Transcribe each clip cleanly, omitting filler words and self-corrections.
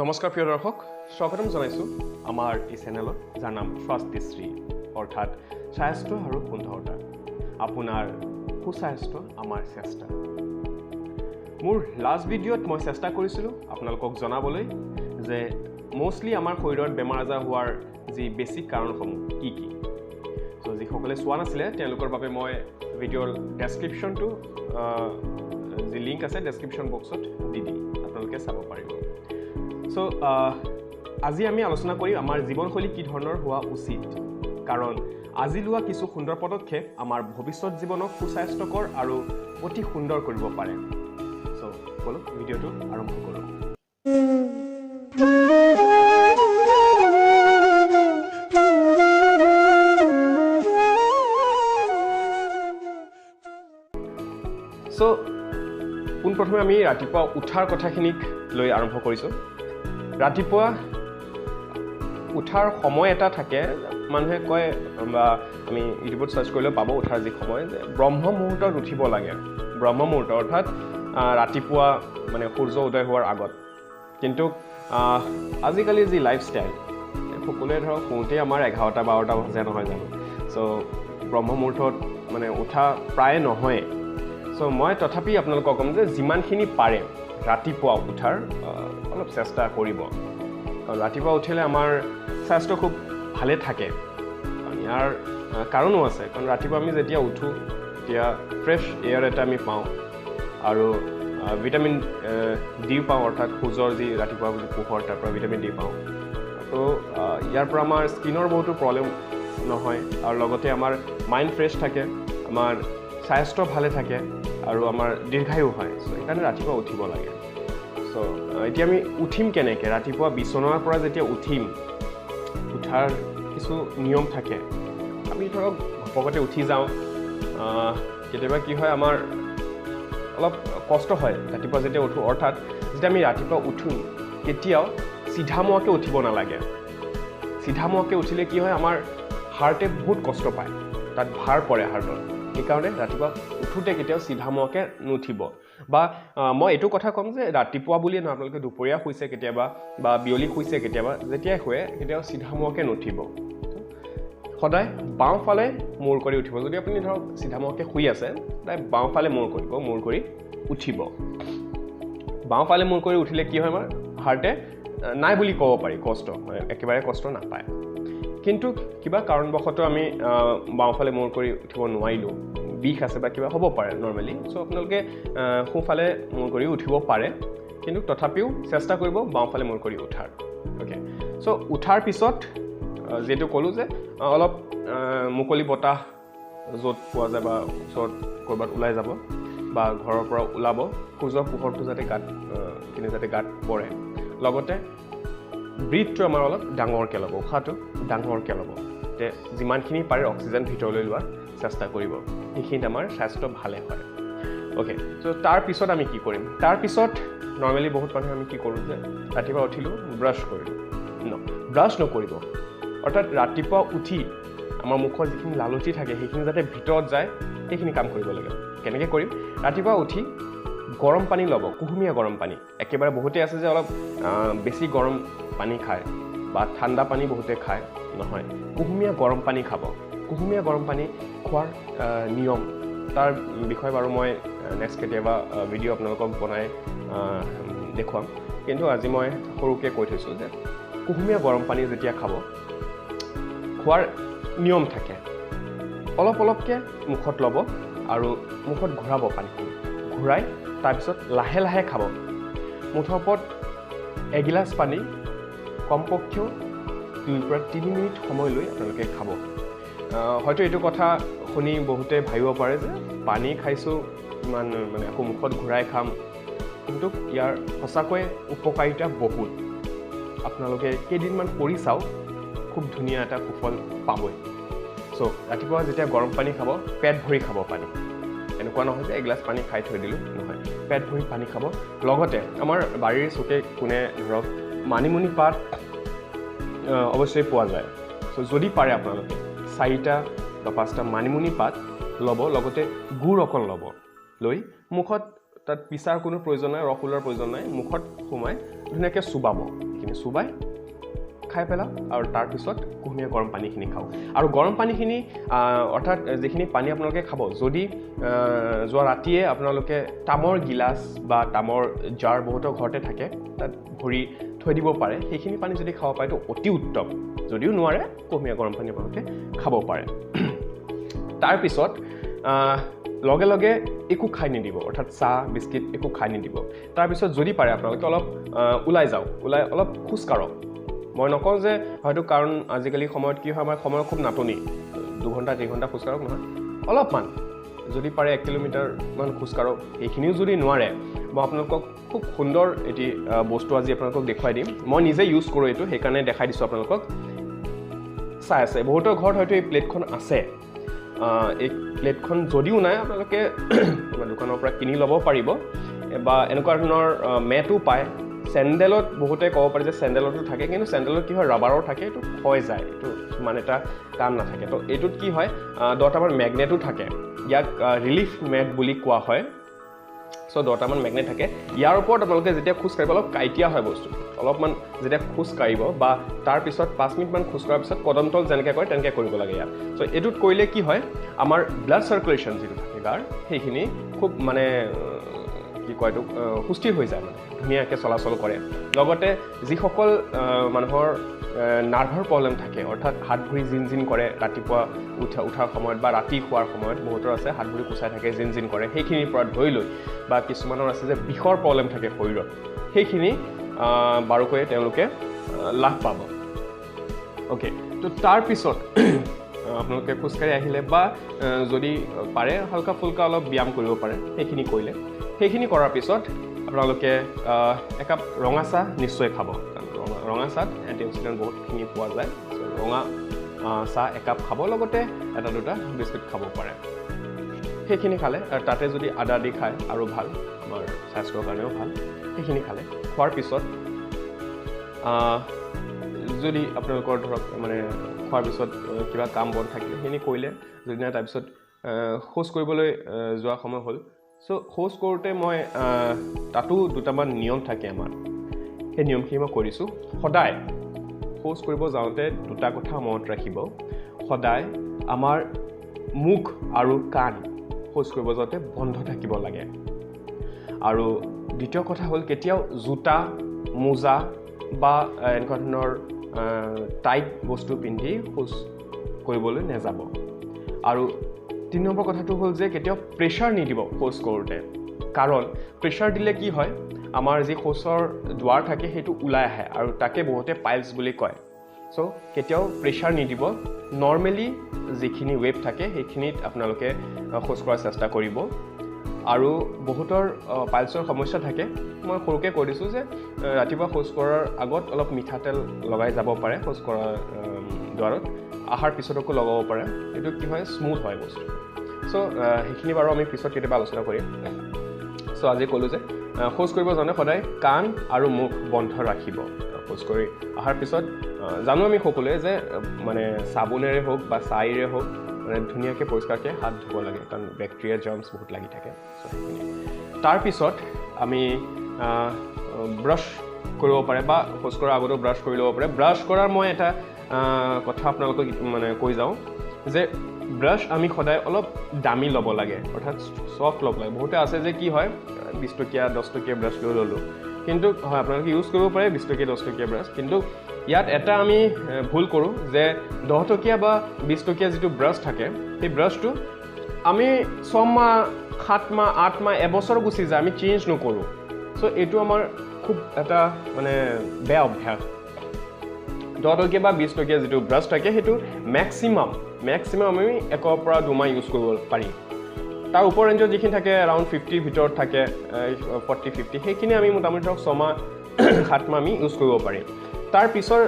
নমস্কাৰ প্ৰিয় দৰ্শক, স্বাগতম জনাইছোঁ আমাৰ এই চেনেলত, যাৰ নাম স্বাস্থ্যশ্ৰী, অৰ্থাৎ স্বাস্থ্য আৰু সুন্দৰতা। আপোনাৰ সুস্বাস্থ্য আমাৰ চেষ্টা। মোৰ লাষ্ট ভিডিঅ'ত মই চেষ্টা কৰিছিলোঁ আপোনালোকক জনাবলৈ যে ম'ষ্টলি আমাৰ শৰীৰত বেমাৰ আজাৰ হোৱাৰ যি বেছিক কাৰণসমূহ কি কি। চ' যিসকলে চোৱা নাছিলে তেওঁলোকৰ বাবে মই ভিডিঅ'ৰ ডেছক্ৰিপশ্যনটো, যি লিংক আছে ডেছক্ৰিপশ্যন বক্সত দি দিম, আপোনালোকে চাব পাৰিব। চ' আজি আমি আলোচনা কৰিম আমাৰ জীৱনশৈলী কি ধৰণৰ হোৱা উচিত, কাৰণ আজি লোৱা কিছু সুন্দৰ পদক্ষেপ আমাৰ ভৱিষ্যত জীৱনক সুস্বাস্থ্যকৰ আৰু অতি সুন্দৰ কৰিব পাৰে। চ' ব'লক ভিডিঅ'টো আৰম্ভ কৰোঁ। চ' পোনপ্ৰথমে আমি ৰাতিপুৱা উঠাৰ কথাখিনিক লৈ আৰম্ভ কৰিছোঁ। ৰাতিপুৱা উঠাৰ সময় এটা থাকে, মানুহে কয় বা আমি ইউটিউবত চাৰ্চ কৰিলেও পাব উঠাৰ যি সময়, যে ব্ৰহ্ম মুহূৰ্তত উঠিব লাগে। ব্ৰহ্ম মুহূৰ্ত অৰ্থাৎ ৰাতিপুৱা মানে সূৰ্য উদয় হোৱাৰ আগত। কিন্তু আজিকালি যি লাইফষ্টাইল, সকলোৱে ধৰক শুওঁতেই আমাৰ 11টা 12টা বাজে, নহয় জানো? চ' ব্ৰহ্ম মুহূৰ্তত মানে উঠা প্ৰায়ে নহয়ে। চ' মই তথাপি আপোনালোকক ক'ম যে যিমানখিনি পাৰে ৰাতিপুৱা উঠাৰ অলপ চেষ্টা কৰিব, কাৰণ ৰাতিপুৱা উঠিলে আমাৰ স্বাস্থ্য খুব ভালে থাকে। কাৰণ ইয়াৰ কাৰণো আছে, কাৰণ ৰাতিপুৱা আমি যেতিয়া উঠোঁ তেতিয়া ফ্ৰেছ এয়াৰ এটা আমি পাওঁ আৰু ভিটামিন ডি পাওঁ, অৰ্থাৎ সূৰ্যৰ যি ৰাতিপুৱা যি পোহৰ তাৰ পৰা ভিটামিন ডি পাওঁ। তো ইয়াৰ পৰা আমাৰ স্কিনৰ বহুতো প্ৰব্লেম নহয় আৰু লগতে আমাৰ মাইণ্ড ফ্ৰেছ থাকে, আমাৰ স্বাস্থ্য ভালে থাকে আৰু আমাৰ দীৰ্ঘায়ু হয়। চ' সেইকাৰণে ৰাতিপুৱা উঠিব লাগে। চ' এতিয়া আমি উঠিম কেনেকৈ? ৰাতিপুৱা বিচনাৰ পৰা যেতিয়া উঠিম, উঠাৰ কিছু নিয়ম থাকে। আমি ধৰক ঘপকতে উঠি যাওঁ, কেতিয়াবা কি হয় আমাৰ অলপ কষ্ট হয় ৰাতিপুৱা যেতিয়া উঠোঁ। অৰ্থাৎ যেতিয়া আমি ৰাতিপুৱা উঠোঁ কেতিয়াও চিধামুৱাকৈ উঠিব নালাগে। চিধামুৱাকৈ উঠিলে কি হয়, আমাৰ হাৰ্টে বহুত কষ্ট পায়, তাত ভাৰ পৰে হাৰ্টত। সেইকাৰণে ৰাতিপুৱা উঠোঁতে কেতিয়াও চিধামুৱাকৈ নুঠিব। বা মই এইটো কথা ক'ম যে ৰাতিপুৱা বুলিয়ে নহয়, আপোনালোকে দুপৰীয়া শুইছে কেতিয়াবা বা বিয়লি শুইছে কেতিয়াবা, যেতিয়াই শুৱে কেতিয়াও চিধামুৱাকৈ নুঠিব, সদায় বাওঁফালে মূৰ কৰি উঠিব। যদি আপুনি ধৰক চিধামুৱাকৈ শুই আছে, সদায় বাওঁফালে মূৰ কৰিব, মূৰ কৰি উঠিব। বাওঁফালে মূৰ কৰি উঠিলে কি হয়, আমাৰ হাৰ্টে নাই বুলি ক'ব পাৰি কষ্ট, মানে একেবাৰে কষ্ট নাপায়। কিন্তু কিবা কাৰণবশতঃ আমি বাওঁফালে মূৰ কৰি উঠিব নোৱাৰিলোঁ, বিষ আছে বা কিবা হ'ব পাৰে নৰ্মেলি, চ' আপোনালোকে সোঁফালে মূৰ কৰি উঠিব পাৰে, কিন্তু তথাপিও চেষ্টা কৰিব বাওঁফালে মূৰ কৰি উঠাৰ। অ'কে, চ' উঠাৰ পিছত যিহেতু ক'লোঁ যে অলপ মুকলি বতাহ য'ত পোৱা যায় বা ওচৰত ক'ৰবাত ওলাই যাব বা ঘৰৰ পৰা ওলাব, সূৰ্যৰ পোহৰটো যাতে গাত কিনে যাতে গাত পৰে। লগতে ব্ৰিথটো আমাৰ অলপ ডাঙৰকৈ ল'ব, উশাহটো ডাঙৰকৈ ল'ব, তে যিমানখিনি পাৰে অক্সিজেন ভিতৰলৈ লোৱাৰ চেষ্টা কৰিব, সেইখিনিত আমাৰ স্বাস্থ্য ভালে হয়। অ'কে, চ' তাৰপিছত আমি কি কৰিম? তাৰপিছত নৰ্মেলি বহুত মানুহে আমি কি কৰোঁ যে ৰাতিপুৱা উঠিলোঁ ব্ৰাছ কৰিলোঁ। ন, ব্ৰাছ নকৰিব। অৰ্থাৎ ৰাতিপুৱা উঠি আমাৰ মুখৰ যিখিনি লালুচি থাকে সেইখিনি যাতে ভিতৰত যায়, সেইখিনি কাম কৰিব লাগে। কেনেকৈ কৰিম? ৰাতিপুৱা উঠি গৰম পানী ল'ব, কুহুমীয়া গৰম পানী। একেবাৰে বহুতে আছে যে অলপ বেছি গৰম পানী খায় বা ঠাণ্ডা পানী বহুতে খায়, নহয়, কুহুমীয়া গৰম পানী খাব। কুহুমীয়া গৰম পানী খোৱাৰ নিয়ম, তাৰ বিষয়ে বাৰু মই নেক্সট কেতিয়াবা ভিডিঅ' আপোনালোকক বনাই দেখুৱাম, কিন্তু আজি মই সৰুকৈ কৈ থৈছোঁ যে কুহুমীয়া গৰম পানী যেতিয়া খাব, খোৱাৰ নিয়ম থাকে, অলপ অলপকৈ মুখত ল'ব আৰু মুখত ঘূৰাব পানীখিনি, ঘূৰাই তাৰপিছত লাহে লাহে খাব। মুঠৰ ওপৰত এগিলাচ পানী কমপক্ষেও 2 পৰা 3 মিনিট সময় লৈ আপোনালোকে খাব। হয়তো এইটো কথা শুনি বহুতে ভাবিব পাৰে যে পানী খাইছোঁ ইমান মানে আকৌ মুখত ঘূৰাই খাম, কিন্তু ইয়াৰ সঁচাকৈয়ে উপকাৰিতা বহুত। আপোনালোকে কেইদিনমান কৰি চাওক, খুব ধুনীয়া এটা সুফল পাবই। চ' ৰাতিপুৱা যেতিয়া গৰম পানী খাব, পেট ভৰি খাব পানী। এনেকুৱা নহয় যে এগিলাচ পানী খাই থৈ দিলোঁ, নহয়, পেট ভৰি পানী খাব। লগতে আমাৰ বাৰীৰ চুকে কোণে ধৰক মানিমুনি পাত অৱশ্যেই পোৱা যায়। চ' যদি পাৰে আপোনালোকে 4টা বা 5টা মানিমুনি পাত ল'ব, লগতে গুড় অকণ ল'ব, লৈ মুখত তাত পিছাৰ কোনো প্ৰয়োজন নাই, ৰস ওলোৱাৰ প্ৰয়োজন নাই, মুখত সোমাই ধুনীয়াকৈ চুবাব, সেইখিনি চুবাই খাই পেলাওক আৰু তাৰপিছত কুহুমীয়া গৰম পানীখিনি খাওক। আৰু গৰম পানীখিনি অৰ্থাৎ যিখিনি পানী আপোনালোকে খাব, যদি যোৱা ৰাতিয়ে আপোনালোকে তামৰ গিলাচ বা তামৰ জাৰ বহুতৰ ঘৰতে থাকে, তাত ভৰি থৈ দিব পাৰে, সেইখিনি পানী যদি খাব পাৰে তো অতি উত্তম। যদিও নোৱাৰে কুহুমীয়া গৰম পানী আপোনালোকে খাব পাৰে। তাৰপিছত লগে লগে একো খাই নিদিব, অৰ্থাৎ চাহ বিস্কিট একো খাই নিদিব। তাৰপিছত যদি পাৰে আপোনালোকে অলপ ওলাই যাওক, ওলাই অলপ খোজকাঢ়ক। মই নকওঁ যে হয়তো, কাৰণ আজিকালি সময়ত কি হয়, আমাৰ সময়ৰ খুব নাটনি, 2 ঘণ্টা 3 ঘণ্টা খোজকাঢ়ক নহয়, অলপমান যদি পাৰে 1 কিলোমিটাৰমান খোজকাঢ়ক। সেইখিনিও যদি নোৱাৰে, মই আপোনালোকক খুব সুন্দৰ এটি বস্তু আজি আপোনালোকক দেখুৱাই দিম। মই নিজে ইউজ কৰোঁ এইটো, সেইকাৰণে দেখাই দিছোঁ আপোনালোকক। চাই আছে বহুতৰ ঘৰত হয়তো এই প্লেটখন আছে, এই প্লেটখন যদিও নাই আপোনালোকে দোকানৰ পৰা কিনি ল'ব পাৰিব, বা এনেকুৱা ধৰণৰ মেটো পায়। চেণ্ডেলত বহুতে ক'ব পাৰি যে চেণ্ডেলতো থাকে, কিন্তু চেণ্ডেলত কি হয়, ৰাবাৰৰ থাকে, এইটো ক্ষয় যায়, এইটো সিমান এটা কাম নাথাকে। তো এইটোত কি হয়, 10টামান মেগনেটো থাকে, ইয়াক ৰিলিফ মেট বুলি কোৱা হয়। চ' 10টামান মেগনেট থাকে, ইয়াৰ ওপৰত আপোনালোকে যেতিয়া খোজ কাঢ়িব, অলপ কাঁইটীয়া হয় বস্তুটো, অলপমান যেতিয়া খোজ কাঢ়িব বা তাৰপিছত 5 মিনিটমান খোজ কঢ়াৰ পিছত কদম তল যেনেকৈ কৰে তেনেকৈ কৰিব লাগে ইয়াত। চ' এইটোত কৰিলে কি হয়, আমাৰ ব্লাড চাৰ্কুলেশ্যন যিটো থাকে গাৰ, সেইখিনি খুব মানে কি কয় এইটো, সুস্থিৰ হৈ যায়, মানে ধুনীয়াকৈ চলাচল কৰে। লগতে যিসকল মানুহৰ নাৰ্ভৰ প্ৰব্লেম থাকে, অৰ্থাৎ হাত ভৰি জিন জিন কৰে ৰাতিপুৱা উঠাৰ সময়ত বা ৰাতি শোৱাৰ সময়ত, বহুতৰ আছে হাত ভৰি কোচাই থাকে, জিন জিন কৰে, সেইখিনিৰ পৰা ধৰি লৈ, বা কিছুমানৰ আছে যে বিষৰ প্ৰব্লেম থাকে শৰীৰত, সেইখিনি বাৰুকৈয়ে তেওঁলোকে লাভ পাব। অ'কে, তো তাৰপিছত আপোনালোকে খোজকাঢ়ি আহিলে বা যদি পাৰে হালকা ফুলকা অলপ ব্যায়াম কৰিব পাৰে, সেইখিনি কৰিলে। সেইখিনি কৰাৰ পিছত আপোনালোকে একাপ ৰঙা চাহ নিশ্চয় খাব, কাৰণ ৰঙা চাহত এণ্টিঅক্সিডেণ্ট বহুতখিনি পোৱা যায়। ৰঙা চাহ একাপ খাব, লগতে 1-2টা বিস্কুট খাব পাৰে। সেইখিনি খালে আৰু তাতে যদি আদা দি খায় আৰু ভাল, আমাৰ স্বাস্থ্যৰ কাৰণেও ভাল। সেইখিনি খালে, খোৱাৰ পিছত যদি আপোনালোকৰ ধৰক মানে খোৱাৰ পিছত কিবা কাম বন থাকিলে সেইখিনি কৰিলে, যদি নাই তাৰপিছত শৌচ কৰিবলৈ যোৱা সময় হ'ল। চ' শৌচ কৰোঁতে মই তাতো 2টামান নিয়ম থাকে আমাৰ, সেই নিয়মখিনি মই কৈ দিছোঁ। সদায় শৌচ কৰিব যাওঁতে 2টা কথা মনত ৰাখিব, সদায় আমাৰ মুখ আৰু কাণ শৌচ কৰিব যাওঁতে বন্ধ থাকিব লাগে। আৰু দ্বিতীয় কথা হ'ল, কেতিয়াও জোতা মোজা বা এনেকুৱা ধৰণৰ টাইট বস্তু পিন্ধি শৌচ কৰিবলৈ নাযাব। আৰু 3 নম্বৰ কথাটো হ'ল যে কেতিয়াও প্ৰেছাৰ নিদিব শৌচ কৰোঁতে, কাৰণ প্ৰেছাৰ দিলে কি হয়, আমাৰ যি শৌচৰ দুৱাৰ থাকে সেইটো ওলাই আহে আৰু তাকে বহুতে পাইলছ বুলি কয়। চ' কেতিয়াও প্ৰেছাৰ নিদিব, নৰ্মেলি যিখিনি ৱেভ থাকে সেইখিনিত আপোনালোকে শৌচ কৰাৰ চেষ্টা কৰিব। আৰু বহুতৰ পাইলছৰ সমস্যা থাকে, মই সৰুকৈ কৈ দিছোঁ যে ৰাতিপুৱা শৌচ কৰাৰ আগত অলপ মিঠাতেল লগাই যাব পাৰে শৌচ কৰাৰ দুৱাৰত, অহাৰ পিছতকো লগাব পাৰে, এইটো কি হয় স্মুথ হয় বস্তুটো। চ' সেইখিনি বাৰু আমি পিছত কেতিয়াবা আলোচনা কৰিম। চ' আজি ক'লোঁ যে শৌচ কৰিব যাওঁতে সদায় কাণ আৰু মুখ বন্ধ ৰাখিব। শৌচ কৰি অহাৰ পিছত জানো আমি সকলোৱে যে মানে চাবোনেৰে হওক বা ছাইৰে হওক মানে ধুনীয়াকৈ পৰিষ্কাৰকৈ হাত ধুব লাগে, কাৰণ বেক্টেৰিয়া জাৰ্মছ বহুত লাগি থাকে। চ' সেইখিনি তাৰপিছত আমি ব্ৰাছ কৰিব পাৰে বা শৌচ কৰাৰ আগতেও ব্ৰাছ কৰি ল'ব পাৰে। ব্ৰাছ কৰাৰ মই এটা কথা আপোনালোকক মানে কৈ যাওঁ যে ব্ৰাছ আমি সদায় অলপ দামী ল'ব লাগে, অৰ্থাৎ চফ্ট ল'ব লাগে। বহুতে আছে যে কি হয় 20 টকীয়া 10 টকীয়া ব্ৰাছ লৈ ল'লোঁ, কিন্তু হয় আপোনালোকে ইউজ কৰিব পাৰে 20 টকীয়া 10 টকীয়া ব্ৰাছ, কিন্তু ইয়াত এটা আমি ভুল কৰোঁ যে 10 টকীয়া বা 20 টকীয়া যিটো ব্ৰাছ থাকে সেই ব্ৰাছটো আমি 6 মাহ 7 মাহ 8 মাহ এবছৰ গুচি যায়, আমি চেঞ্জ নকৰোঁ। চ' এইটো আমাৰ খুব এটা মানে বেয়া অভ্যাস। 10 টকীয়া বা 20 টকীয়া যিটো ব্ৰাছ থাকে সেইটো মেক্সিমাম আমি 1 পৰা 2 মাহ ইউজ কৰিব পাৰি। তাৰ ওপৰ ৰেঞ্জত যিখিনি থাকে এৰাউণ্ড 50ৰ ভিতৰত থাকে, 40-50, সেইখিনি আমি মোটামুটি ধৰক 6 মাহ 7 মাহ আমি ইউজ কৰিব পাৰিম। তাৰ পিছৰ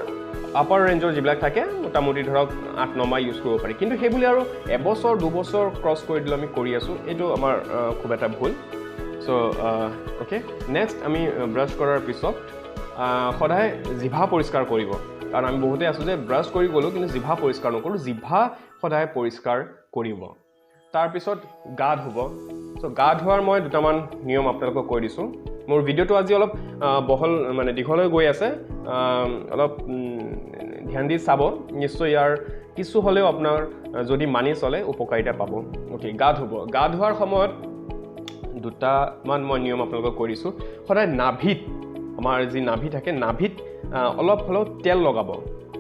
আপাৰ ৰেঞ্জৰ যিবিলাক থাকে মোটামুটি ধৰক 8-9 মাহ ইউজ কৰিব পাৰি। কিন্তু সেইবুলি আৰু এবছৰ 2 বছৰ ক্ৰছ কৰি দিলোঁ আমি কৰি আছোঁ, এইটো আমাৰ খুব এটা ভুল। চ' অ'কে, নেক্সট আমি ব্ৰাছ কৰাৰ পিছত সদায় জিভা পৰিষ্কাৰ কৰিব, কাৰণ আমি বহুতেই আছোঁ যে ব্ৰাছ কৰি গ'লোঁ কিন্তু জিভা পৰিষ্কাৰ নকৰোঁ, জিভা সদায় পৰিষ্কাৰ কৰিব। তাৰপিছত গা ধুব। চ' গা ধোৱাৰ মই 2টামান নিয়ম আপোনালোকক কৈ দিছোঁ। মোৰ ভিডিঅ'টো আজি অলপ বহল মানে দীঘল হৈ গৈ আছে, অলপ ধ্যান দি চাব, নিশ্চয় ইয়াৰ কিছু হ'লেও আপোনাৰ যদি মানি চলে উপকাৰিতা পাব। অ'কে, গা ধুব। গা ধোৱাৰ সময়ত দুটামান মই নিয়ম আপোনালোকক কৈ দিছোঁ। সদায় নাভিত, আমাৰ যি নাভি থাকে, নাভিত অলপ হ'লেও তেল লগাব,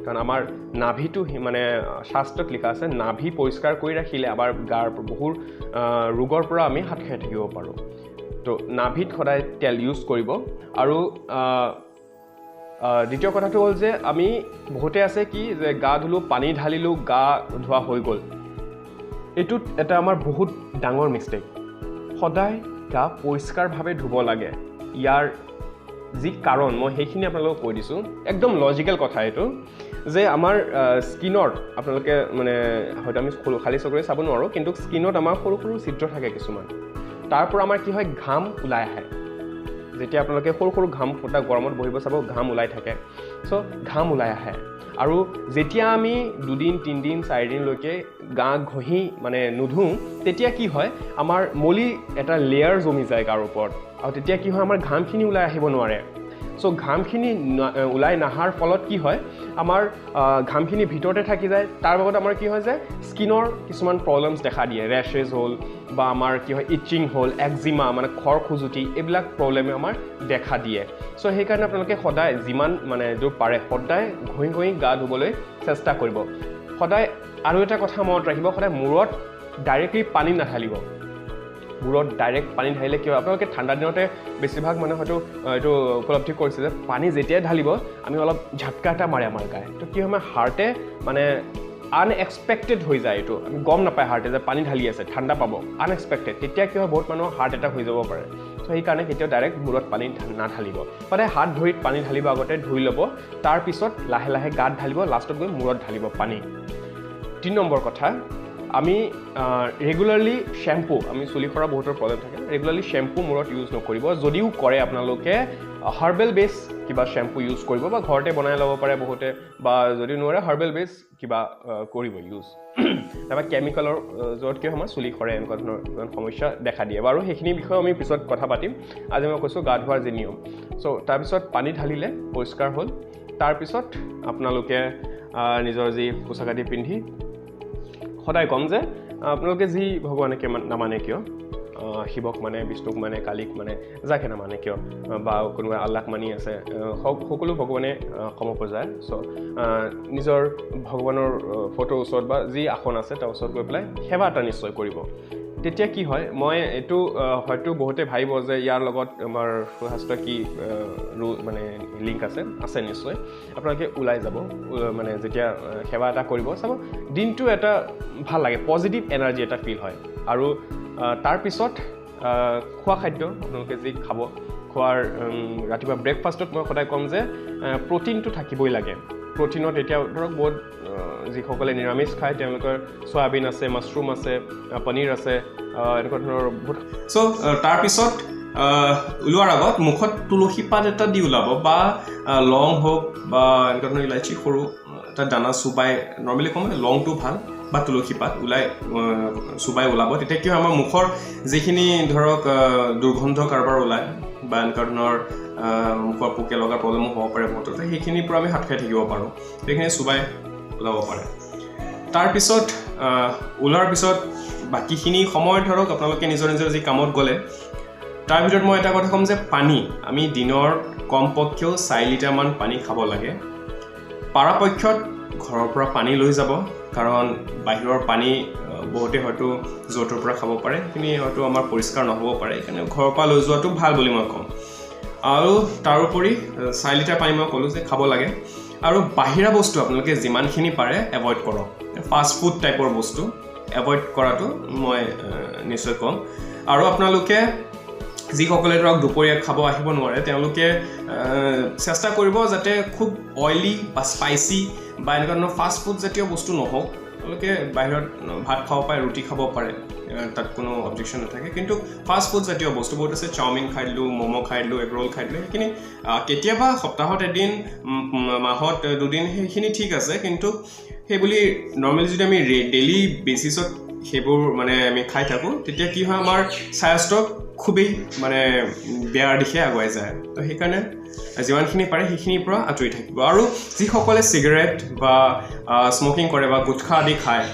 কাৰণ আমাৰ নাভিটো মানে শাস্ত্ৰত লিখা আছে, নাভি পৰিষ্কাৰ কৰি ৰাখিলে আমাৰ গাৰ বহু ৰোগৰ পৰা আমি হাত সাৰি থাকিব পাৰোঁ। তো নাভিত সদায় তেল ইউজ কৰিব। আৰু দ্বিতীয় কথাটো হ'ল যে আমি বহুতে আছে কি যে গা ধুলোঁ, পানী ঢালিলোঁ, গা ধোৱা হৈ গ'ল, এইটোত এটা আমাৰ বহুত ডাঙৰ মিষ্টেক। সদায় গা পৰিষ্কাৰভাৱে ধুব লাগে। ইয়াৰ যি কাৰণ মই সেইখিনি আপোনালোকক কৈ দিছোঁ, একদম লজিকেল কথা এইটো, যে আমাৰ স্কিনত আপোনালোকে মানে হয়তো আমি খালী চকুৰে চাব নোৱাৰোঁ, কিন্তু স্কিনত আমাৰ সৰু সৰু ছিদ্ৰ থাকে কিছুমান, তাৰ পৰা আমাৰ কি হয়, ঘাম ওলাই আহে। যেতিয়া আপোনালোকে সৰু সৰু ঘাম ফুটা গৰমত বহিব চাব, ঘাম ওলাই থাকে। চ' ঘাম ওলাই আহে। আৰু যেতিয়া আমি দুদিন তিনিদিন চাৰিদিনলৈকে গা ঘঁহি মানে নুধোঁ, তেতিয়া কি হয়, আমাৰ মলি এটা লেয়াৰ জমি যায় গাৰ ওপৰত, আৰু তেতিয়া কি হয়, আমাৰ ঘামখিনি ওলাই আহিব নোৱাৰে। চ' ঘামখিনি ওলাই নাহাৰ ফলত কি হয়, আমাৰ ঘামখিনি ভিতৰতে থাকি যায়। তাৰ বাবদ আমাৰ কি হয় যে স্কিনৰ কিছুমান প্ৰব্লেমছ দেখা দিয়ে, ৰেছেছ হ'ল বা আমাৰ কি হয় ইচিং হ'ল, একজিমা মানে খৰ খজুতি, এইবিলাক প্ৰব্লেমে আমাৰ দেখা দিয়ে। চ' সেইকাৰণে আপোনালোকে সদায় যিমান মানে য'ত পাৰে সদায় ঘঁহি ঘঁহি গা ধুবলৈ চেষ্টা কৰিব সদায়। আৰু এটা কথা মনত ৰাখিব, সদায় মূৰত ডাইৰেক্টলি পানী নাঢালিব। মূৰত ডাইৰেক্ট পানী ঢালিলে কি হয়, আপোনালোকে ঠাণ্ডা দিনতে বেছিভাগ মানুহে হয়তো এইটো উপলব্ধি কৰিছে যে পানী যেতিয়াই ঢালিব আমি অলপ ঝাটকা এটা মাৰে আমাৰ গায়ে, তো কি হয় আমাৰ হাৰ্টে মানে আনএক্সপেক্টেড হৈ যায়, এইটো আমি গম নাপায় হাৰ্টে যে পানী ঢালি আছে, ঠাণ্ডা পাব, আনএক্সপেক্টেড, তেতিয়া কি হয় বহুত মানুহৰ হাৰ্ট এটেক হৈ যাব পাৰে। চ' সেইকাৰণে কেতিয়াও ডাইৰেক্ট মূৰত পানী নাঢালিব, সদায় হাত ভৰিত পানী ঢালিব আগতে ধুই ল'ব, তাৰপিছত লাহে লাহে গাত ঢালিব, লাষ্টত গৈ মূৰত ঢালিব পানী। 3 নম্বৰ কথা, আমি ৰেগুলাৰলি শ্বেম্পু, আমি চুলি সৰা বহুতৰ প্ৰব্লেম থাকে, ৰেগুলাৰলি শ্বেম্পু মূৰত ইউজ নকৰিব। যদিও কৰে আপোনালোকে হাৰ্বেল বেছ কিবা শ্বেম্পু ইউজ কৰিব, বা ঘৰতে বনাই ল'ব পাৰে বহুতে, বা যদি নোৱাৰে হাৰ্বেল বেছ কিবা কৰিব ইউজ। তাৰপৰা কেমিকেলৰ য'ত কি হয় চুলি সৰে, এনেকুৱা ধৰণৰ কিছুমান সমস্যা দেখা দিয়ে। বাৰু সেইখিনি বিষয়ে আমি পিছত কথা পাতিম, আজি মই কৈছোঁ গা ধোৱাৰ যি নিয়ম। চ' তাৰপিছত পানী ঢালিলে পৰিষ্কাৰ হ'ল, তাৰপিছত আপোনালোকে নিজৰ যি পোচাক আদি পিন্ধি, সদায় ক'ম যে আপোনালোকে যি ভগৱানকে নামানে কিয়, শিৱক মানে, বিষ্ণুক মানে, কালীক মানে, যাকে নামানে কিয়, বা কোনোবাই আল্লাহক মানি আছে, সকলো ভগৱানে সমপৰ্যায়। চ' নিজৰ ভগৱানৰ ফটোৰ ওচৰত বা যি আসন আছে তাৰ ওচৰত গৈ পেলাই সেৱা এটা নিশ্চয় কৰিব। তেতিয়া কি হয়, মই এইটো হয়তো বহুতে ভাবিব যে ইয়াৰ লগত আমাৰ শাস্ত্ৰ কি মানে লিংক আছে, আছে নিশ্চয়। আপোনালোকে ওলাই যাব, মানে যেতিয়া সেৱা এটা কৰিব চাব, দিনটো এটা ভাল লাগে, পজিটিভ এনাৰ্জি এটা ফিল হয়। আৰু তাৰপিছত খোৱা খাদ্য আপোনালোকে যি খাব, খোৱাৰ ৰাতিপুৱা ব্ৰেকফাষ্টত মই সদায় ক'ম যে প্ৰ'টিনটো থাকিবই লাগে। প্ৰ'টিনত এতিয়া ধৰক বহুত যিসকলে নিৰামিষ খায় তেওঁলোকৰ চয়াবিন আছে, মাছৰুম আছে, পনীৰ আছে, এনেকুৱা ধৰণৰ বহুত। চ' তাৰপিছত ওলোৱাৰ আগত মুখত তুলসী পাত এটা দি ওলাব, বা লং হওক বা এনেকুৱা ধৰণৰ ইলাচি সৰু এটা দানা চুবাই, নৰ্মেলি ক'ম লংটো ভাল, বা তুলসী পাত ওলাই চুবাই ওলাব। তেতিয়া কি হয়, আমাৰ মুখৰ যিখিনি ধৰক দুৰ্গন্ধ কাৰোবাৰ ওলায় বা এনেকুৱা ধৰণৰ মুখৰ পোকে লগা প্ৰব্লেমো হ'ব পাৰে বহুততে, সেইখিনিৰ পৰা আমি হাত খাই থাকিব পাৰোঁ, সেইখিনি চুবাই ওলাব পাৰে। তাৰপিছত ওলোৱাৰ পিছত বাকীখিনি সময় ধৰক আপোনালোকে নিজৰ নিজৰ যি কামত গ'লে, তাৰ ভিতৰত মই এটা কথা ক'ম যে পানী আমি দিনৰ কমপক্ষেও 4 লিটাৰমান পানী খাব লাগে। পৰাপক্ষত ঘৰৰ পৰা পানী লৈ যাব, কাৰণ বাহিৰৰ পানী বহুতে হয়তো য'ৰ পৰা খাব পাৰে, সেইখিনি হয়তো আমাৰ পৰিষ্কাৰ নহ'ব পাৰে, সেইকাৰণে ঘৰৰ পৰা লৈ যোৱাটো ভাল বুলি মই ক'ম। আৰু তাৰোপৰি 4 লিটাৰ পানী মই ক'লোঁ যে খাব লাগে। আৰু বাহিৰা বস্তু আপোনালোকে যিমানখিনি পাৰে এভইড কৰক, ফাষ্ট ফুড টাইপৰ বস্তু এভইড কৰাটো মই নিশ্চয় ক'ম। আৰু আপোনালোকে যিসকলে ধৰক দুপৰীয়া খাব আহিব নোৱাৰে, তেওঁলোকে চেষ্টা কৰিব যাতে খুব অইলি বা স্পাইচি বা এনেকুৱা ধৰণৰ ফাষ্ট ফুড জাতীয় বস্তু নহওক। তেওঁলোকে বাহিৰত ভাত খাব পাৰে, ৰুটি খাব পাৰে, তাত কোনো অবজেকশ্যন নাথাকে। কিন্তু ফাষ্ট ফুড জাতীয় বস্তু বহুত আছে, চাওমিন খাই দিলোঁ, ম'ম' খাই দিলোঁ, এগ ৰোল খাই দিলোঁ, সেইখিনি কেতিয়াবা সপ্তাহত এদিন, মাহত দুদিন, সেইখিনি ঠিক আছে। কিন্তু সেইবুলি নৰ্মেলি যদি আমি ডেইলি বেচিছত সেইবোৰ মানে আমি খাই থাকোঁ, তেতিয়া কি হয় আমাৰ স্বাস্থ্য খুবেই মানে বেয়াৰ দিশে আগুৱাই যায়। তো সেইকাৰণে যিমানখিনি পাৰে সেইখিনিৰ পৰা আঁতৰি থাকিব। আৰু যিসকলে চিগাৰেট বা স্মকিং কৰে বা গুটখা আদি খায়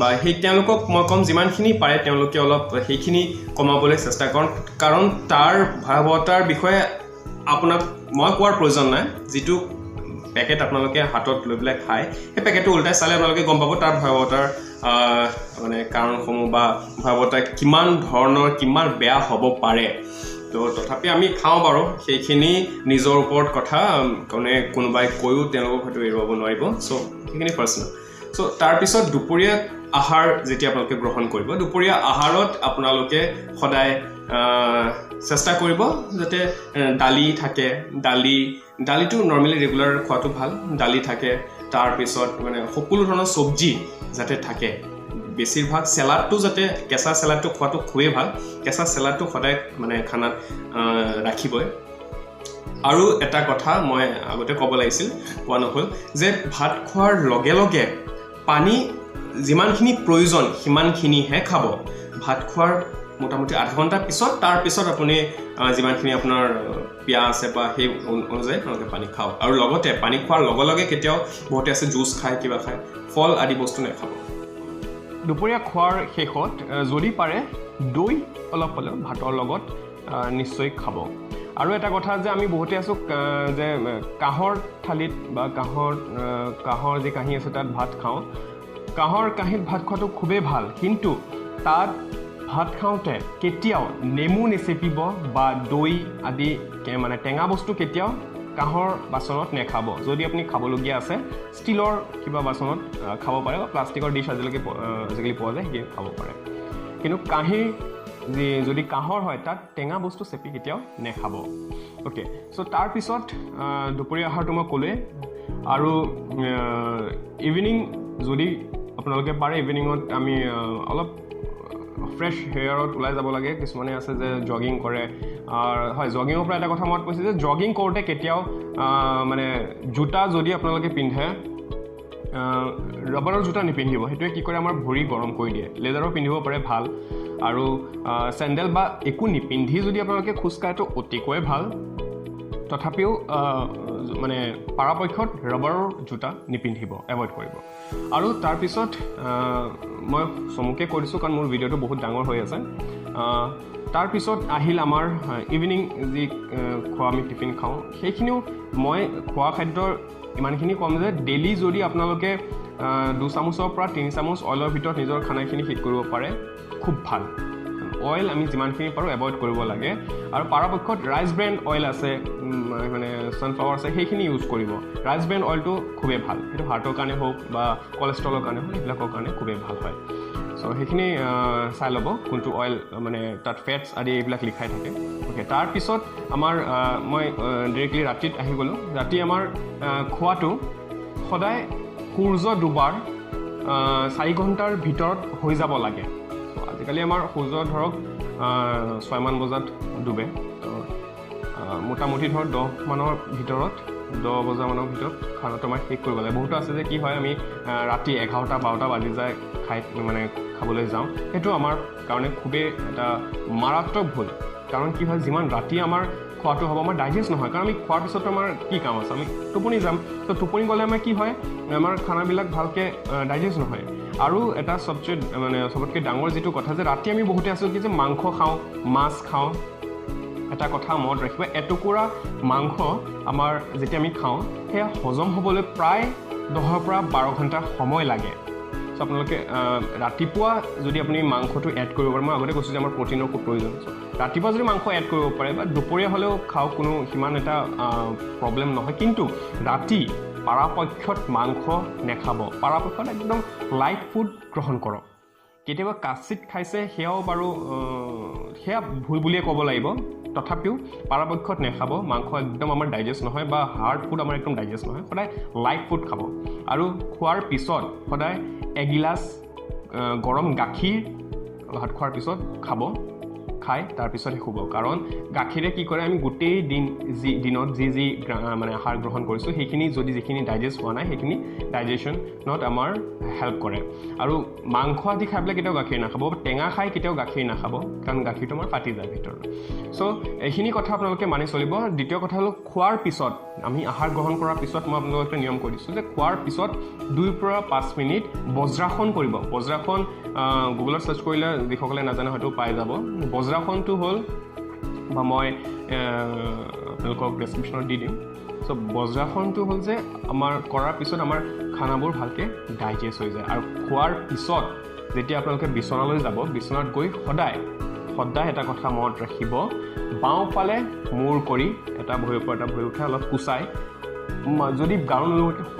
বা সেই তেওঁলোকক মই ক'ম যিমানখিনি পাৰে তেওঁলোকে অলপ সেইখিনি কমাবলৈ চেষ্টা কৰক, কাৰণ তাৰ ভয়াৱহতাৰ বিষয়ে আপোনাক মই কোৱাৰ প্ৰয়োজন নাই। যিটো পেকেট আপোনালোকে হাতত লৈ পেলাই খায়, সেই পেকেটটো ওলটাই চালে আপোনালোকে গম পাব তাৰ ভয়াৱহতাৰ মানে কাৰণসমূহ বা ভয়াৱহতা কিমান ধৰণৰ কিমান বেয়া হ'ব পাৰে। তো তথাপি আমি খাওঁ বাৰু, সেইখিনি নিজৰ ওপৰত কথা, কোনে কোনোবাই কৈও তেওঁলোকক হয়তো এৰুৱাব নোৱাৰিব। চ' সেইখিনি পাৰ্চনেল। চ' তাৰপিছত দুপৰীয়া আহাৰ যেতিয়া আপোনালোকে গ্ৰহণ কৰিব, দুপৰীয়া আহাৰত আপোনালোকে সদায় চেষ্টা কৰিব যাতে দালি থাকে। দালিটো নৰ্মেলি ৰেগুলাৰ খোৱাটো ভাল, দালি থাকে। তাৰপিছত মানে সকলো ধৰণৰ চব্জি যাতে থাকে, বেছিভাগ চেলাডটো যাতে কেঁচা চেলাডটো খোৱাটো খুবেই ভাল, কেঁচা চেলাডটো সদায় মানে খানাত ৰাখিবই। আৰু এটা কথা মই আগতে ক'ব লাগিছিল, কোৱা নহ'ল, যে ভাত খোৱাৰ লগে লগে পানী যিমানখিনি প্ৰয়োজন সিমানখিনিহে খাব। ভাত খোৱাৰ মোটামুটি আধা ঘণ্টাৰ পিছত, তাৰপিছত আপুনি যিমানখিনি আপোনাৰ পিয়াহ আছে বা সেই অনুযায়ী আপোনালোকে পানী খাওক। আৰু লগতে পানী খোৱাৰ লগে লগে কেতিয়াও বহুতে আছে জুচ খায়, কিবা খায়, ফল আদি বস্তু নাখাব। দুপৰীয়া খোৱাৰ শেষত যদি পাৰে দৈ অলপ হ'লেও ভাতৰ লগত নিশ্চয় খাব। আৰু এটা কথা যে আমি বহুতে আছোঁ যে কাঁহৰ থালিত বা কাঁহৰ যি কাঁহী আছে তাত ভাত খাওঁ। কাঁহৰ কাঁহীত ভাত খোৱাটো খুবেই ভাল, কিন্তু তাত ভাত খাওঁতে কেতিয়াও নেমু নেচেপিব বা দৈ আদি মানে টেঙা বস্তু কেতিয়াও কাঁহৰ বাচনত নেখাব। যদি আপুনি খাবলগীয়া আছে ষ্টীলৰ কিবা বাচনত খাব পাৰে বা প্লাষ্টিকৰ ডিছ আজিকালি পোৱা যায়, সেইখিনি খাব পাৰে। কিন্তু কাঁহীৰ যি যদি কাঁহৰ হয় তাত টেঙা বস্তু চেপি কেতিয়াও নেখাব। অ'কে, চ' তাৰপিছত দুপৰীয়া আহাৰটো মই ক'লোৱেই। আৰু ইভিনিং যদি আপোনালোকে পাৰে ইভিনিঙত আমি অলপ ফ্ৰেছ এয়াৰত ওলাই যাব লাগে। কিছুমানে আছে যে জগিং কৰে। হয়, জগিঙৰ পৰা এটা কথা মনত পৰিছে যে জগিং কৰোঁতে কেতিয়াও মানে জোতা যদি আপোনালোকে পিন্ধে, ৰবাৰৰ জোতা নিপিন্ধিব। সেইটোৱে কি কৰে, আমাৰ ভৰি গৰম কৰি দিয়ে। লেদাৰো পিন্ধিব পাৰে ভাল, আৰু চেণ্ডেল বা একো নিপিন্ধি যদি আপোনালোকে খোজকাঢ়েতো অতিকৈ ভাল। তথাপিও মানে পৰাপক্ষত ৰবাৰৰ জোতা নিপিন্ধিব, এভইড কৰিব। আৰু তাৰপিছত মই চমুকে কৈ দিছোঁ কাৰণ মোৰ ভিডিঅ'টো বহুত ডাঙৰ হৈ আছে। তাৰপিছত আহিল আমাৰ ইভিনিং যি খোৱা আমি টিফিন খাওঁ, সেইখিনিও মই খোৱা খাদ্যৰ ইমানখিনি ক'ম যে ডেইলি যদি আপোনালোকে 2 চামুচৰ পৰা 3 চামুচ অইলৰ ভিতৰত নিজৰ খানাখিনি শেষ কৰিব পাৰে খুব ভাল। অইল আমি যিমানখিনি পাৰোঁ এভইড কৰিব লাগে। আৰু পৰাপক্ষত ৰাইচ ব্ৰেণ্ড অইল আছে, মানে ছানফ্লাৱাৰ আছে, সেইখিনি ইউজ কৰিব। ৰাইচ ব্ৰেণ্ড অইলটো খুবেই ভাল, সেইটো হাৰ্টৰ কাৰণে হওক বা কলেষ্ট্ৰলৰ কাৰণে হওক, এইবিলাকৰ কাৰণে খুবেই ভাল হয়। চ' সেইখিনি চাই ল'ব কোনটো অইল মানে তাত ফেটছ আদি এইবিলাক লিখাই থাকে। অ'কে, তাৰপিছত আমাৰ মই ডিৰেক্টলি ৰাতিত আহি গ'লোঁ। ৰাতি আমাৰ খোৱাটো সদায় সূৰ্য ডুবাৰ 4 ঘণ্টাৰ ভিতৰত হৈ যাব লাগে। আজিকালি আমাৰ সূৰ্য ধৰক 6মান বজাত ডুবে, তো মোটামুটি ধৰক 10 বজামানৰ ভিতৰত খানাটো আমাৰ শেষ কৰিব লাগে। বহুতো আছে যে কি হয়, আমি ৰাতি 11টা 12টা বাজি যায় খাই মানে খাবলৈ যাওঁ, সেইটো আমাৰ কাৰণে খুবেই এটা মাৰাত্মক ভুল। কাৰণ কি হয়, যিমান ৰাতি আমাৰ খোৱাটো হ'ব আমাৰ ডাইজেষ্ট নহয়, কাৰণ আমি খোৱাৰ পিছতো আমাৰ কি কাম আছে, আমি টোপনি যাম। তো টোপনি গ'লে আমাৰ কি হয়, আমাৰ খানাবিলাক ভালকৈ ডাইজেষ্ট নহয়। আৰু এটা চবচে মানে চবতকৈ ডাঙৰ যিটো কথা যে ৰাতি আমি বহুতে আছোঁ কি যে মাংস খাওঁ, মাছ খাওঁ। এটা কথা মনত ৰাখিব, এটুকুৰা মাংস আমাৰ যেতিয়া আমি খাওঁ সেয়া হজম হ'বলৈ প্ৰায় 10ৰ পৰা 12 ঘণ্টা সময় লাগে। চ' আপোনালোকে ৰাতিপুৱা যদি আপুনি মাংসটো এড কৰিব পাৰে, মই আগতে কৈছোঁ যে আমাৰ প্ৰ'টিনৰ খুব প্ৰয়োজন। চ' ৰাতিপুৱা যদি মাংস এড কৰিব পাৰে বা দুপৰীয়া হ'লেও খাওক, কোনো সিমান এটা প্ৰব্লেম নহয়। কিন্তু ৰাতি পৰাপক্ষত মাংস নেখাব, পৰাপক্ষত একদম লাইট ফুড গ্ৰহণ কৰক। কেতিয়াবা কাচিত খাইছে সেয়াও বাৰু সেয়া ভুল বুলিয়ে ক'ব লাগিব, তথাপিও পৰাপক্ষত নেখাব। মাংস একদম আমাৰ ডাইজেষ্ট নহয় বা হাৰ্ড ফুড আমাৰ একদম ডাইজেষ্ট নহয়। সদায় লাইট ফুড খাব। আৰু খোৱাৰ পিছত সদায় এগিলাচ গৰম গাখীৰ ভাত খোৱাৰ পিছত খাব। খাই তাৰপিছতহে শুব। কাৰণ গাখীৰে কি কৰে, আমি গোটেই দিন যি দিনত যি যি মানে আহাৰ গ্ৰহণ কৰিছোঁ সেইখিনি যদি যিখিনি ডাইজেষ্ট হোৱা নাই সেইখিনি ডাইজেশ্যনত আমাৰ হেল্প কৰে। আৰু মাংস আদি খাই পেলাই কেতিয়াও গাখীৰ নাখাব, টেঙা খাই কেতিয়াও গাখীৰ নাখাব, কাৰণ গাখীৰটো আমাৰ ফাটি যায় ভিতৰত। চ' এইখিনি কথা আপোনালোকে মানি চলিব। দ্বিতীয় কথা হ'ল খোৱাৰ পিছত, আমি আহাৰ গ্ৰহণ কৰাৰ পিছত মই আপোনালোকক এটা নিয়ম কৈ দিছোঁ যে খোৱাৰ পিছত 2 পৰা 5 মিনিট বজ্ৰাসন কৰিব। বজ্ৰাসন গুগলত চাৰ্চ কৰিলে যিসকলে নাজানে হয়তো পাই যাব। বজ্ৰাসনটো হ'ল, বা মই আপোনালোকক ডেছক্ৰিপশ্যনত দি দিম। চ' বজ্ৰাসনটো হ'ল যে আমাৰ কৰাৰ পিছত আমাৰ খানাবোৰ ভালকৈ ডাইজেষ্ট হৈ যায়। আৰু খোৱাৰ পিছত যেতিয়া আপোনালোকে বিচনালৈ যাব, বিচনাত গৈ সদায় সদায় এটা কথা মনত ৰাখিব, বাওঁফালে মূৰ কৰি এটা ভৰিৰ পৰা এটা ভৰি উঠাই অলপ কুচাই, যদি গাৰু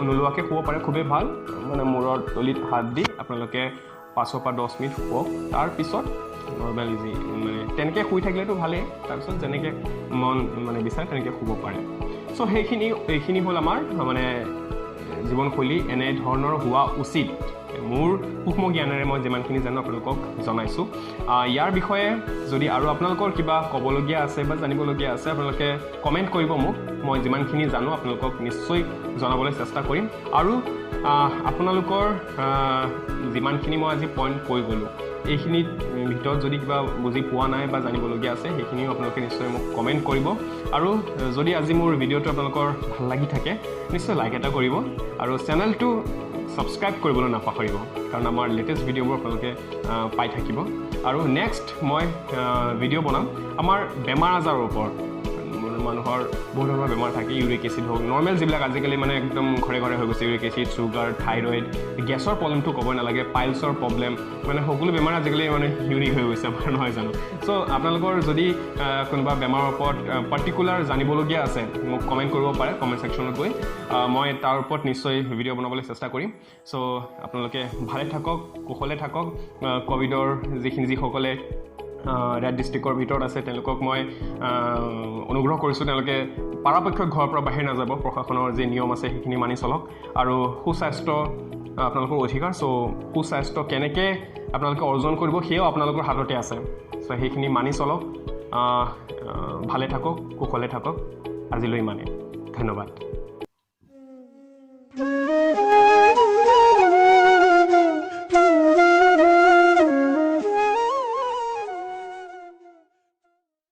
নোলোৱাকৈ শুব পাৰে খুবেই ভাল, মানে মূৰৰ তলিত হাত দি আপোনালোকে 5 পৰা 10 মিনিট শুৱক। তাৰপিছত নৰ্মেল যি মানে তেনেকৈ শুই থাকিলেতো ভালেই, তাৰপিছত যেনেকৈ মন মানে বিচাৰে তেনেকৈ শুব পাৰে। চ' এইখিনি হ'ল আমাৰ মানে জীৱনশৈলী এনেধৰণৰ হোৱা উচিত। মোৰ সূক্ষ্ম জ্ঞানেৰে মই যিমানখিনি জানো আপোনালোকক জনাইছোঁ। ইয়াৰ বিষয়ে যদি আৰু আপোনালোকৰ কিবা ক'বলগীয়া আছে বা জানিবলগীয়া আছে আপোনালোকে কমেণ্ট কৰিব মোক, মই যিমানখিনি জানো আপোনালোকক নিশ্চয় জনাবলৈ চেষ্টা কৰিম। আৰু আপোনালোকৰ যিমানখিনি মই আজি পইণ্ট কৈ গ'লোঁ এইখিনিৰ ভিতৰত যদি কিবা বুজি পোৱা নাই বা জানিবলগীয়া আছে সেইখিনিও আপোনালোকে নিশ্চয় মোক কমেণ্ট কৰিব। আৰু যদি আজি মোৰ ভিডিঅ'টো আপোনালোকৰ ভাল লাগি থাকে নিশ্চয় লাইক এটা কৰিব আৰু চেনেলটো ছাবস্ক্ৰাইব কৰিবলৈ নাপাহৰিব, কাৰণ আমাৰ লেটেষ্ট ভিডিঅ'বোৰ আপোনালোকে পাই থাকিব। আৰু নেক্সট মই ভিডিঅ' বনাম আমাৰ বেমাৰ আজাৰৰ ওপৰত। মানুহৰ বহুত ধৰণৰ বেমাৰ থাকে, ইউৰিক এচিড হওক, নৰ্মেল যিবিলাক আজিকালি মানে একদম ঘৰে ঘৰে হৈ গৈছে, ইউৰিক এচিড, চুগাৰ, থাইৰইড, গেছৰ প্ৰব্লেমটো ক'বই নালাগে, পাইলছৰ প্ৰব্লেম, মানে সকলো বেমাৰ আজিকালি মানে ইউনিক হৈ গৈছে আমাৰ, নহয় জানো? চ' আপোনালোকৰ যদি কোনোবা বেমাৰৰ ওপৰত পাৰ্টিকুলাৰ জানিবলগীয়া আছে মোক কমেণ্ট কৰিব পাৰে কমেণ্ট ছেকশ্যনত গৈ, মই তাৰ ওপৰত নিশ্চয় ভিডিঅ' বনাবলৈ চেষ্টা কৰিম। চ' আপোনালোকে ভালে থাকক, কুশলে থাকক। ক'ভিডৰ যিসকলে ৰেড ডিষ্ট্ৰিক্টৰ ভিতৰত আছে তেওঁলোকক মই অনুগ্ৰহ কৰিছোঁ, তেওঁলোকে পৰাপক্ষত ঘৰৰ পৰা বাহিৰ নাযাব, প্ৰশাসনৰ যি নিয়ম আছে সেইখিনি মানি চলক। আৰু সুস্বাস্থ্য আপোনালোকৰ অধিকাৰ, চ' সুস্বাস্থ্য কেনেকৈ আপোনালোকে অৰ্জন কৰিব সেয়াও আপোনালোকৰ হাততে আছে। চ' সেইখিনি মানি চলক, ভালে থাকক, কুশলে থাকক। আজিলৈ ইমানে, ধন্যবাদ।